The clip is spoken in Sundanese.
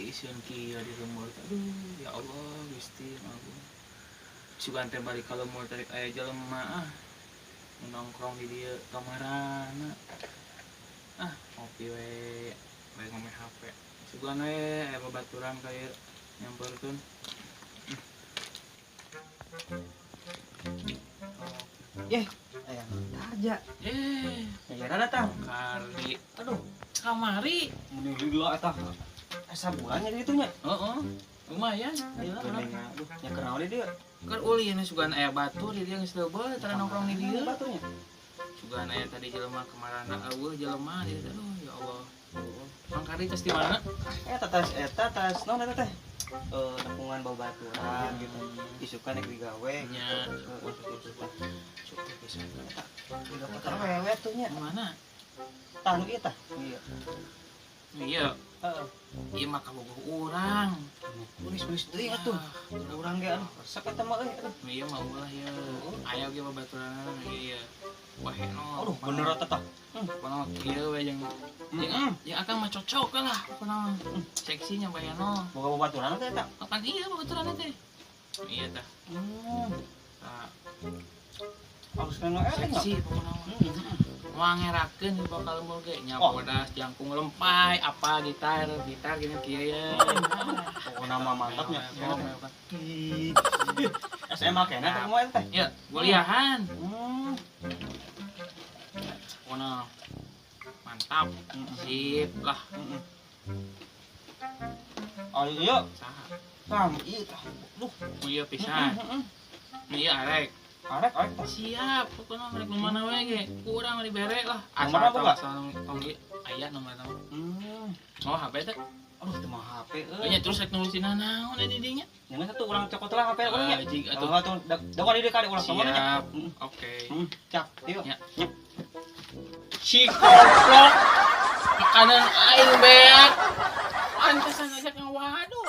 Diisieun kieu di lembur. Aduh, ya Allah, Gusti Agung. Sugan teh balik ka lembur tarik aya jelema ah. Nongkrong di dieu kamarana. Ah, ngopi we, we ngome HP. Sugan we aya babaturan ka ieu nyamperkeun. Yeh, aya Tarja. Eh, Ya datang. Kardi. Aduh, Kamari. mending dulu eta. Sabulan nya ditu nya. Heeh. Lumayan. Ayeuna Geuning aduh, nya keur naon di dieu? Keur ulin sugan aya batur di dieu geus leubeut tara nongkrong di dieu. Batunya. Sugan aya tadi jelema kamarana eueuh jelema di dieu. Aduh, ya Allah. Mang Kardi tos di mana? Eta tas eta tas naon eta teh? Eh, nepungan babaturan gitu. Isukan rek digawe. Nya. Heeh, gitu tah. Syukur pisan. Eta digawe awewe tuh nya. Mana? Tah nu ieu tah. Iya. Iya, Heeh. ieu mah kabogoh urang. Tulis-tulis deui atuh. Urang ge aduh, resep eta mah euy. Aduh. Iya mah ulah ya. Aya ge babaturanna ieu ya. Wah, no. Aduh, bener eta tah. Pokona kieu we jeung Heeh. jeung akang mah cocok lah pokona. Seksinya bayano. Boga babaturan teh eta. Kapan iya babaturanna teh? Iya tah. Hmm. Tah, Harus kena eta nya. seksi pokona mah. Heeh. Wangerakeun bakal lembur ge nya Oh. bodas jangkung lempai apa gitar gitar gini kieu ya. Pokona mah mantapnya. Mewah. Ih. SMA kena teh kumaha eta teh? Ya, kuliahan. Hmm. Pokona mantap. Sip lah. Heeh. Oh iya, Saha? sam ieu tah. Duh, Oh iya pisan. heeh. Iya arek. Arek arek tah. Siap, pokoknya mereka nu mana we ge. Kurang dibere lah. Nomor apa, Kak? Asal tong ieu aya nomor nama. Hmm. Oh, HP teh. Aduh, teu mah HP euy. Nya terus rek nulisin naon di dinya. Jangan satu urang cokot lah HP urang nya. Ah, jig atuh. Atuh atuh da da di kade ulah nomornya. Siap. Heeh. Oke. Heeh, cak. Yuk. Ya. Nyep. Si goblok. Makanan aing beak. Pantesan aja yang waduh.